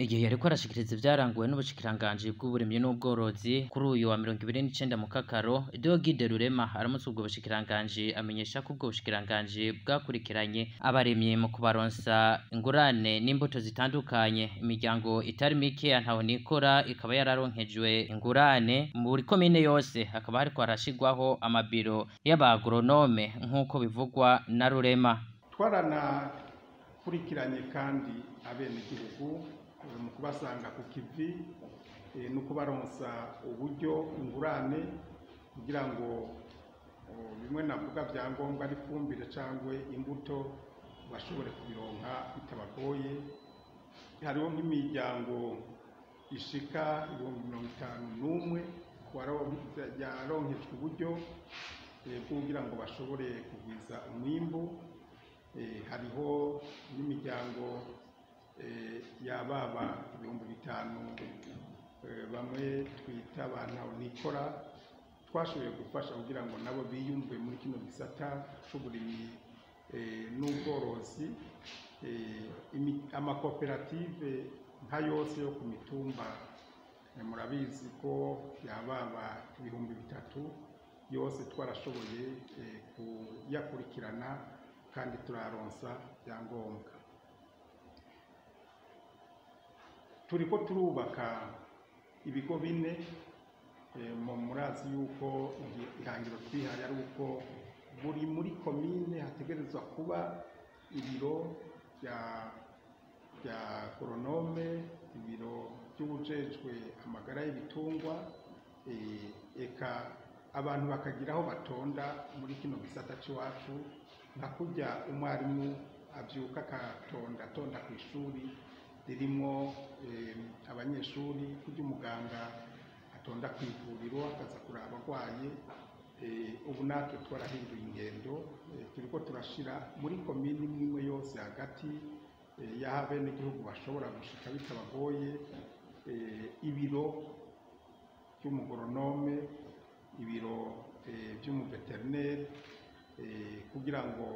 Igihe yariko arashikiriza ivyaranguwe n'ubushikiranganji bw'uburimyi n'ubworozi kuri uyu wa 29 Mukakaro, Deogide Rurema aramutse ubwo bushikiranganji amenyesha ko ubwo bushikiranganji bwakurikiranye abarimyi mu kubaronsa ingurane n'imbuto zitandukanye. Imiryango itari mike ya ntahonikora ikaba yararonkejwe ingurane. Muri komine yose hakaba hariko harashirwaho amabiro y'abagoronome nk'uko bivugwa na Rurema. Twaranakurikiranye kandi abenegihugu mu kubasanga ku kivi no kubaronsa uburyo, ingurane, kugira ngo bimwe navuga vya ngombwa, ari ifumbire cyangwa imbuto, bashobore kubironka bitabagoye. Hariho nk'imiryango ishika 51,000 yaronkejwe uburyo bwo kugira ngo bashobore kugwiza umwimbu. Hariho n'imiryango yababa 5000, bamwe twita abantu nikora, twashoboye gufasha kugira ngo nabo biyumve muri kino gisata c'uburimyi n'ubworozi. Amakoperative nka yose yo ku mitumba, murabizi ko yababa 3000 yose, twarashoboye kuyakurikirana kandi turaronsa byangombwa. Turiko turubaka ibigo bine. Murazi yuko ihangiro twihaye ari uko buri muri komine hategerezwa kuba ibiro bya goronome, ibiro by'ubujejwe amagara y'ibitungwa, eka abantu bakagira aho batonda muri kino gisata c'iwacu, nka kurya umwarimu avyuka akatonda atonda ku ishuri ririmwo abanyeshuri, kurya umuganga atonda ku ivuriro akaza kuraba abarwaye. Ubu natwe twarahinduye ingendo, turiko turashira muri komini imwe imwe yose hagati y'aho abenegihugu bashobora gushika bitabagoye, ibiro by'umugoronome, ibiro by'umuveterineri, kugira ngo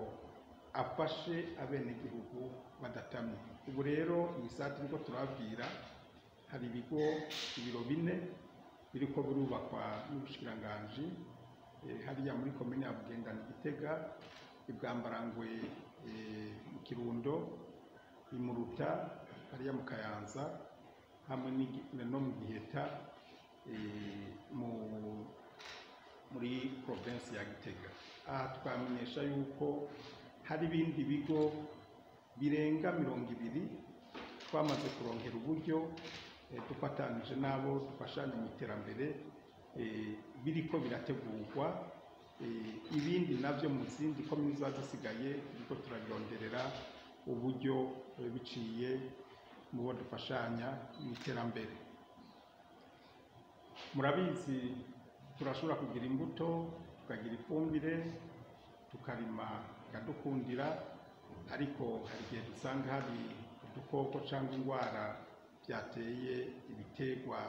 afashe abenegihugu badatamye. Ubu rero iyi saa turiko turababwira hari ibigo, ibiro bine biriko birubakwa n'ubushikiranganji hariya muri komine ya Bugendana, Gitega, Ibwambarangwe mu Kirundo, Imuruta hariya mu Kayanza, hamwe no mu Giheta muri provinsi ya Gitega. Aha twamenyesha yuko hari ibindi bigo birenga 20 twamaze kuronkera uburyo, dufatanije n'abo dufashanya mu iterambere, biriko birategurwa. Ibindi navyo mu zindi komini ziba zisigaye turiko turabironderera uburyo biciye mu bo dufashanya mu iterambere. Murabizi, turashobora kugira imbuto, tukagira ifumbire, tukarima bikadukundira, ariko hari igihe dusanga hari udukoko cyangwa indwara byateye ibiterwa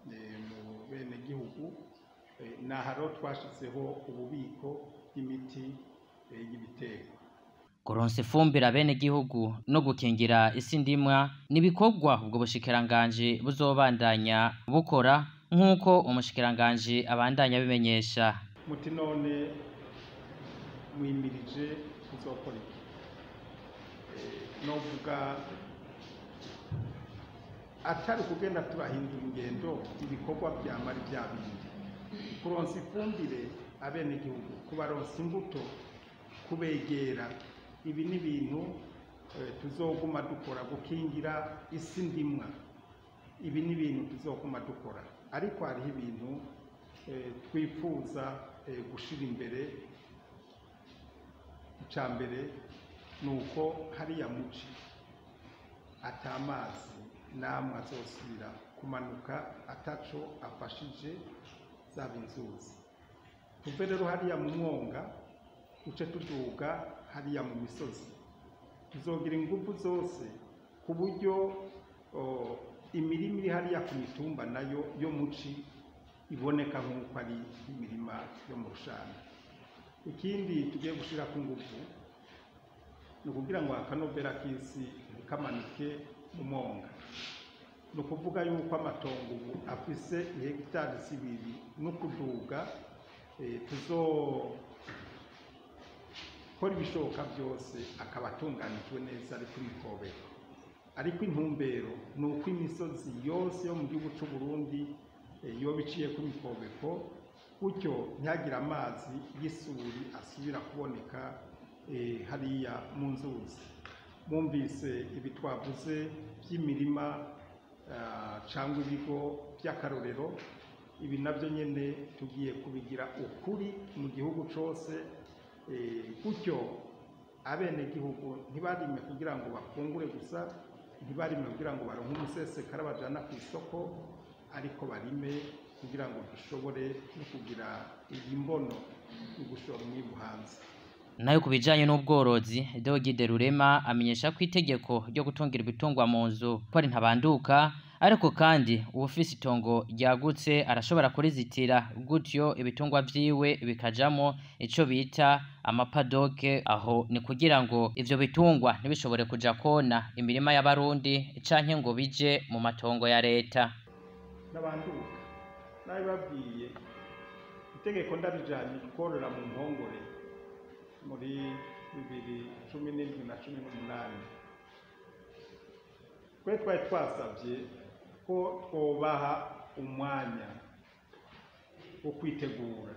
mu bene gihugu. Naha rero twashyizeho ububiko bw'imiti y'ibiterwa. Kuronsa ifumbire abenegihugu no gukingira isi ndimwa ni ibikorwa ubwo bushikiranganji buzobandanya bukora, nk'uko umushikiranganji abandanya abimenyesha. Muti none mwimirije kuzokora iki? Novuga atari kugenda turahindura ingendo, ibikorwa vyamara vya bindi: kuronsa ifumbire abenegihugu, kubaronsa imbuto, kubegera. Ibi ni ibintu tuzoguma dukora. Gukingira isi ndimwa, ibi ni ibintu tuzoguma dukora, ariko hariho ibintu twifuza gushira imbere. Icya mbere ni uko hariya muci atamazi namwe azosubira kumanuka ataco afashije zaba inzuzi. Tuve rero hariya mu mwonga, duce tuduga hariya mu misozi. Tuzogira ingufu zose ku buryo imirima iri hariya ku mitumba nayo yo muci iboneka nk'uko ari imirima yo mu rushana. Ikindi tugiye gushira ku ngufu ni ukugira ngo akanovera k'isi ntikamanike mu mwonga. Ni ukuvuga yuko amatongo ubu afise ihegitari 2 no kuduga, tuzokora ibishoboka byose akaba atunganijwe neza ariko imikobeko. Ariko intumbero ni uko imisozi yose yo mu gihugu c'u Burundi yoba iciyeko imikobeko, gutyo ntihagire amazi y'isuri asubira kuboneka hariya mu nzuzi. Mwumvise ibi twavuze by'imirima cyangwa ibigo by'akarorero, ibi nabyo nyene tugiye kubigira ukuri mu gihugu cose, gutyo abenegihugu ntibarime kugira ngo bafungure gusa, ntibarime kugira ngo baronke umusesekara bajana ku isoko, ariko barime kugira ngo dushobore no kugira iyi mbono yo gushora umwimbu hanze. Nayo ku bijanye n'ubworozi, Deogide Rurema amenyesha ko itegeko ryo gutungira ibitungwa mu nzu ko ari ntabanduka, ariko kandi uwufise itongo ryagutse arashobora kurizitira gutyo ibitungwa vyiwe bikajamo ico bita amapadoke. Aho ni kugira ngo ivyo bitungwa ntibishobore kuja kona imirima y'abarundi canke ngo bije mu matongo ya leta. N'abanduka nabibabwiye, itegeko ndarijanye korora mu mpongore muri 2017 na 18, twe twari twasabye ko twobaha umwanya wo kwitegura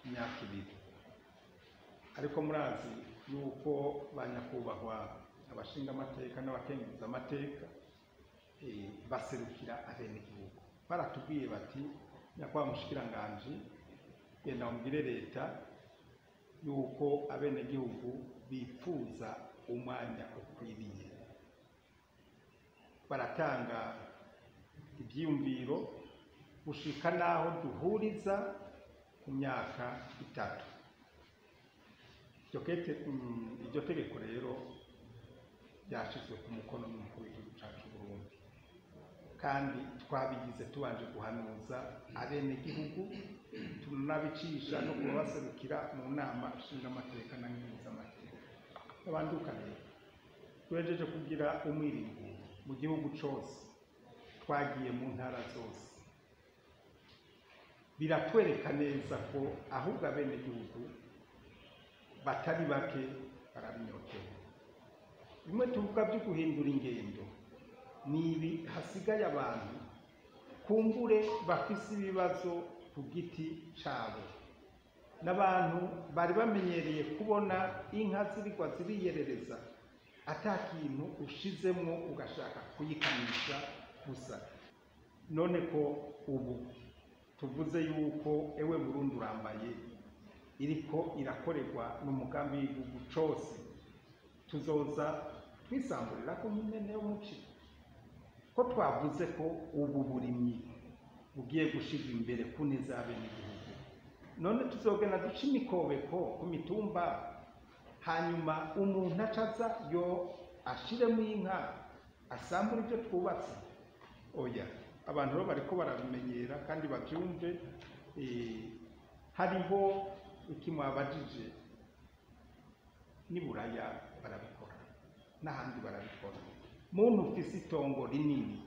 imyaka 2, ariko murazi yuko ba nyakubahwa abashinga amateka n'abakenguza amateka baserukira abenegihugu, baratubwiye bati nyakubahwa mushikiranganji, genda mubwire leta yuko abenegihugu bipfuza umwanya ukwiriye. Baratanga ivyiyumviro gushika naho duhuriza ku myaka 3. Iryo tegeko rero ryashizwe ku mukono n'umukuru w'igihugu cacu Burundi, kandi twabigize tubanje guhanuza abenegihugu, tunabicisha no kubaserukira mu nama nshingamateka na nkenguzamateka. Abanduka rero twejeje kugira umwiringo mu gihugu cose, twagiye mu ntara zose, biratwereka neza ko ahubwo abenegihugu batari bake barabinyotewe. Bimwe tuvuga byo guhindura ingendo nibi hasigaye abantu kumbure bafise ibibazo ku giti cabo, n'abantu bari bamenyereye kubona inka zirigwa ziriyerereza ata kintu ushizemwo ugashaka kuyikamisha gusa. None ko ubu tuvuze yuko ewe Burundi urambaye iriko irakorerwa n'umugambi w'igihugu cose, tuzoza twisamburira ko nk'impene yo muci, ko twavuze ko ubu burimyi bugiye gushirwa imbere ku neza y'abenegihugu. None tuzogenda duca imikobeko ku mitumba, hanyuma umuntu acaza yo ashiremo inka asambura ibyo twubatse? Oya, abantu rero bariko barabimenyera kandi bavyumve. Hariho iki mwabajije, n'iburaya barabikora n'ahandi barabikora. Muntu ufise itongo rinini,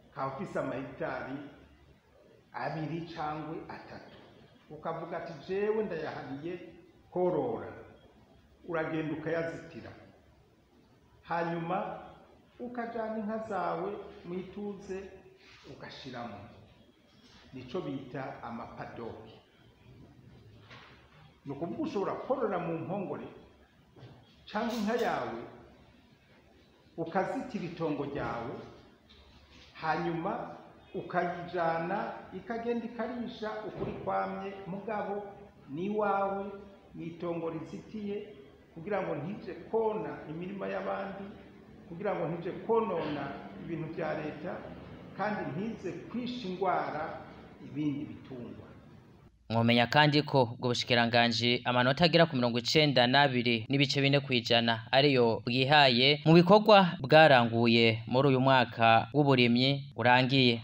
ukaba ufise amahegitari 2 cangwe 3, ukavuga ati jewe ndayahariye korora, uragenda ukayazitira, hanyuma ukajana inka zawe mwituze ugashiramo, nico bita amapadoki. Ni ukuvuga ushobora korora mu mpongore cyangwa inka yawe ukazitira itongo ryawe, hanyuma ukayijana ikagenda ikarisha ukuri kwamye, mugabo ni wawe ni itongo rizitiye, kugira ngo ntije kona imirima y'abandi, kugira ngo ntije konona ibintu bya leta, kandi ntize kwisha ingwara ibindi bitungwa. Mwomenya kandi ko ubwo bushikiranganji amanota agera ku 92.4% ariyo bwihaye mu bikorwa bwaranguye muri uyu mwaka w'uburimyi urangiye.